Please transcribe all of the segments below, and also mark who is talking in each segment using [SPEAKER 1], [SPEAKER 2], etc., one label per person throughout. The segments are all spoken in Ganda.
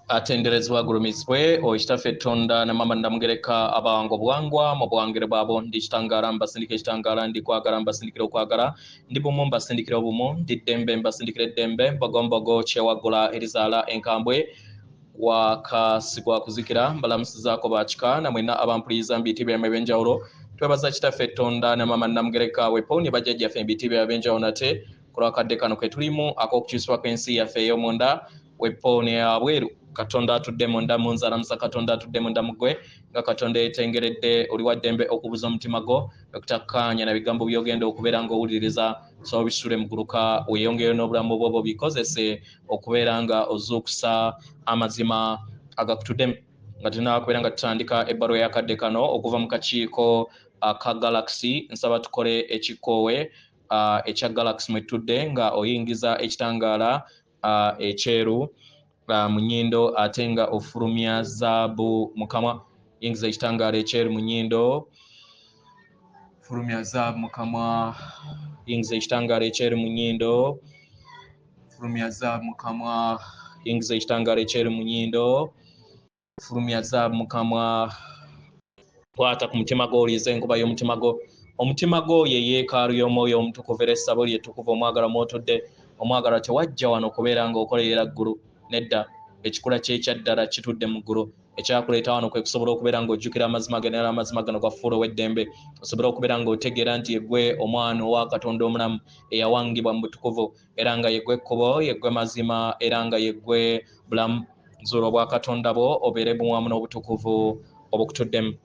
[SPEAKER 1] Atenderezebwa agulumizibwe oyo Kitaffe Tonda ne Maama Namugereka abawanga obuwangwa mu buwangire bwabo. Ndi kitangaala mbasindikira ekitangaala, ndi kwagala mbasindikira okwagala, ndi bumu mbasindikira obumu, ndi ddembe mbasindikira eddembe, mbogombogo kyewaggula erizaala enkambwe wakasigwa kuzikira. Mbalamusizaako bakika na mwenna abampuliriza mu biti byammwe ebyenjawulo. Twebaza Kitaffe Tonda ne Maama Namugereka wepo ne bajjajjaffe mu biti byabwe ebyenjawulo nate ku lwakadde kano ke tulimu ak'okukyusibwa kw'ensi yaffe ey'omunda wepo ne yabweru. Katonda atudde munda mu nze alamusa Katonda atudde munda mu ggwe, nga Katonda yeetengeredde oli wa ddembe okubuza omutima gwo okutakkaanya na bigambo by'ogenda okubeera ng'owuliriza. So obisule muguluka weeyongereyo n'obulamu bwo bikozese okubeera nga ozuukusa amazima agakutuddemu. Nga tunaakubeera nga tutandika ebbaluwa y'akadde kano okuva mu kakiiko aka Galaxy, nsaba tukole ekikoowe ekya Galaxy mwe tutudde, nga oyingiza ekitangaala ekyeru mu nnyindo ate nga ofulumya zaabu mu kamwa. Yingiza ekitangaala ekyeru mu nnyindo, fulumya zaabu mu kamwa. Yingiza ekitangaala ekyeru mu nnyindo, fulumya zaabu mu kamwa. Yingiza ekitangaala ekyeru mu nnyindo, fulumya zaabu mu kamwa. Kwata ku mutima gwo, owulirize enkuba y'omutima gwo. Omutima gwo ye yeekaalu y'omwoyo omutukuvu era essabo lye ettukuvu omwagalwa mw'otudde. Omwagalwa, tewajja wano kubeera ng'okolerera ggulu, nedda. Ekikula ky'ekyaddala kitudde mu ggulu. Ekyakuleeta wano kwe kusobola okubeera ng'ojjukira amazima gano, era amazima gano gafuula ow'eddembe, osobole okubeera ng'otegeera nti yeggwe omwana owa Katonda omulamu eyawangibwa mu butukuvu, era nga yeggwe ekkubo, yeggwe mazima, era nga yeggwe bulamu. Zuula obwakatonda bwo obeere buwamu n'obutukuvu obukutuddemu.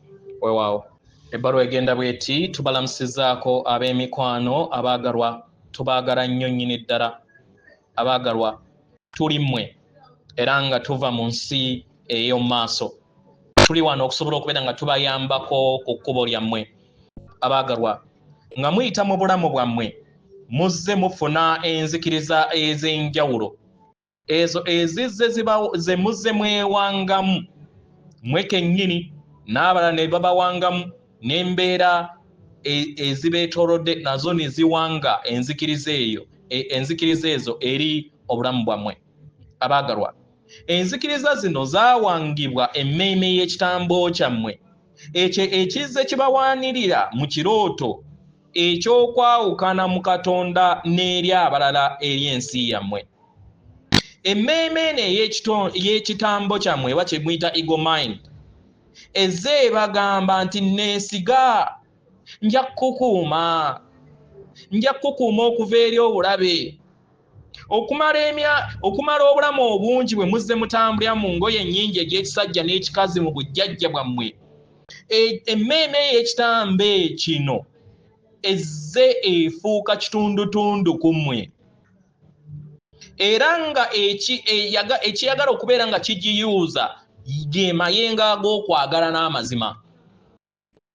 [SPEAKER 1] Weewaawo. Ebbaluwa egenda bw'eti: tubalamusizaako ab'emikwano abaagalwa, tubaagala nnyo nnyini ddala. Abaagalwa, tuli mmwe era nga tuva mu nsi ey'omu maaso. Tuli wano okusobola okubeera nga tubayambako ku kkubo lyammwe. Abaagalwa, nga muyita mu bulamu bwammwe muzze mufuna enzikiriza ez'enjawulo, ezo ezizze ze muzze mwewangamu mmwe kennyini n'abalala ne babawangamu, n'embeera ezibeetoolodde nazo ne ziwanga enzikiriza eyo, enzikiriza ezo eri obulamu bwammwe. Abaagalwa, enzikiriza zino zaawangibwa emmeeme y'ekitambo kyammwe, ekyo ekizze kibawaanirira mu kirooto ekyokwawukana mu Katonda n'eri abalala eri ensi yammwe. Emmeeme eno ey'ekitambo kyammwe oba kye muyita ego mind ezze ebagamba nti neesiga, nja kukukuuma, nja kukukuuma okuva eri obulabe. Okumala obulamu obungi bwe muzze mutambulira mu ngoye ennyingi egy'ekisajja n'ekikazi mu bujjajja bwammwe, emmeeme ey'ekitambo kino ezze efuuka kitundutundu ku mmwe, era nga ekiyagala okubeera nga kigiyuuza ge mayengo ag'okwagala n'amazima.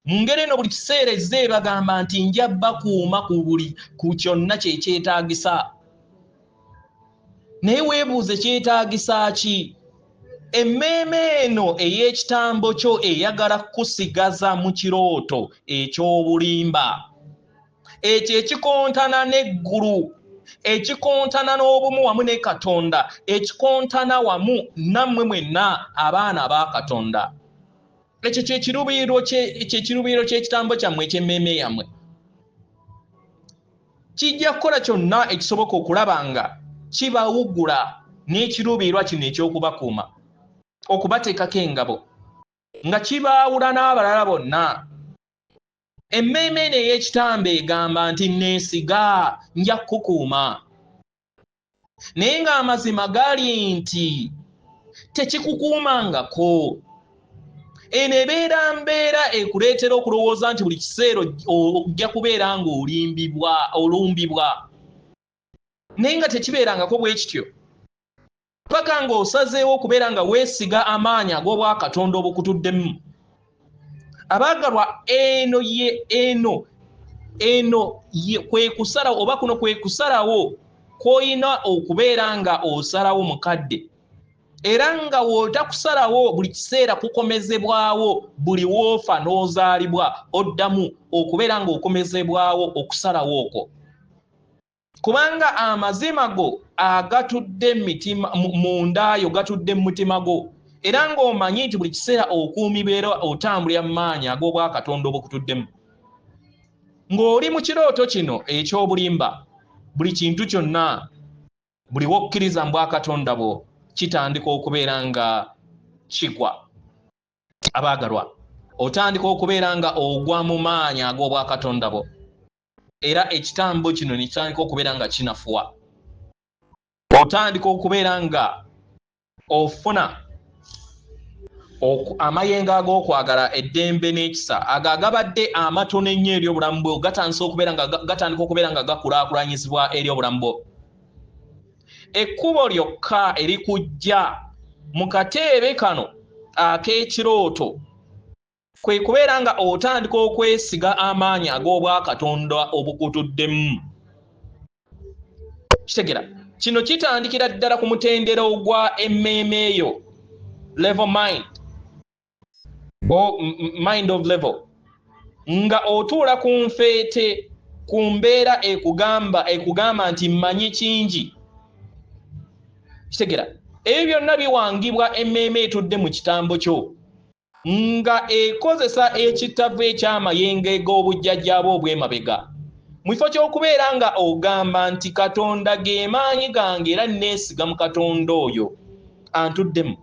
[SPEAKER 1] Mu ngeri eno buli kiseera ezze ebagamba nti nja bakuuma ku buli ku kyonna kyekyetaagisa. Naye weebuuze, kyetaagisa ki? Emmeeme eno ey'ekitambo kyo eyagala kusigaza mu kirooto eky'obulimba, ekyo ekikontana n'eggulu, ekikontana n'obumu wamu ne Katonda, ekikontana wamu nammwe mwenna abaana ba Katonda. Ekyo kyekiruubiriro ky'ekitambo kyammwe eky'emmeeme yammwe. Kijja kukola kyonna ekisoboka okulaba nga kibawugula n'ekiruubirirwa kino eky'okubakuuma, okubateekako engabo, nga kibaawula n'abalala bonna. Emmeeme eno ey'ekitambo egamba nti neesiga, nja kukukuuma, naye ng'amazima gali nti tekikukuumangako. Eno ebeera mbeera ekuleetera okulowooza nti buli kiseera ojja kubeera ng'olimbibwa, olumbibwa, naye nga tekibeerangako bwe kityo, paka ng'osazeewo okubeera nga weesiga amaanyi ag'obwakatonda obukutuddemu. Abaagalwa, eno ye eno eno ye kwe kusalawo, oba kuno kwe kusalawo kw'olina okubeera nga osalawo mukadde, era nga w'otakusalawo buli kiseera kukomezebwawo. Buli woofa n'ozaalibwa oddamu okubeera ng'okomezebwawo okusalawo okwo. Kubanga amazima go agatudde mundaayo gatudde mu mutima gwo, era ng'omanyi nti buli kiseera okuumibwa era otambulira mu maanyi ag'obwakatonda obukutuddemu. Ng'oli mu kirooto kino eky'obulimba, buli kintu kyonna, buli wokkiriza mu bwakatonda bwo, kitandika okubeera nga kigwa. Abaagalwa, otandika okubeera nga ogwa mu maanyi ag'obwakatonda bwo, era ekitambo kino ne kitandika okubeera nga kinafuwa. Otandika okubeera nga ofuna amayengo ag'okwagala, eddembe n'ekisa, ago agabadde amatono ennyo eri obulamu bwo, gatandika okubeera nga gakulaakulanyizibwa eri obulamu bwo. Ekkubo lyokka erikujja mu kateebe kano ak'ekirooto kwe kubeera nga otandika okwesiga amaanyi ag'obwakatonda obukutuddemu. Kitegera, kino kitandikira ddala ku mutendera ogwa emmeeme eyo, level mind o mind of level, nga otuula ku nfeete ku mbeera ekugamba nti mmanyi kingi. Kitegera, ebyo byonna biwangibwa emmeeme etudde mu kitambo kyo, nga ekozesa ekitavu eky'amayengo g'obujjajjaabwe obw'emabega. Mu kifo ky'okubeera nga ogamba nti Katonda ge maanyi gange era neesiga mu Katonda oyo antuddemu,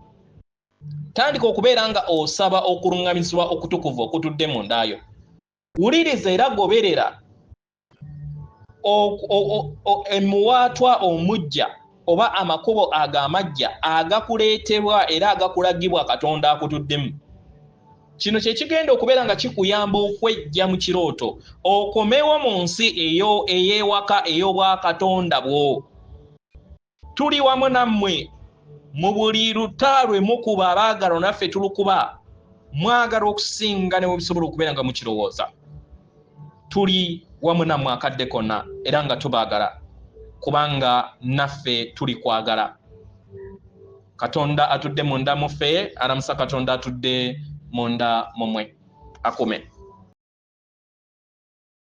[SPEAKER 1] tandika okubeera nga osaba okuluŋŋamizibwa okutukuvu okutudde mu ndaayo. Wuliriza era goberera emuwaatwa omujja oba amakubo ago amajja agakuleetebwa era agakulagibwa Katonda akutuddemu. Kino kye kigenda okubeera nga kikuyamba okwejja mu kirooto okomewo mu nsi eyo ey'ewaka ey'obwakatonda bwo. Tuli wamu nammwe mu buli lutalo lwe mukuba, abaagalwa, naffe tulukuba. Mwagala okusinga ne bwe bisobola okubeera nga mukirowooza. Tuli wamu nammwe akadde konna era nga tubaagala, kubanga naffe tuli kwagala. Katonda atudde munda muffe alamusa Katonda atudde munda mumwe akume.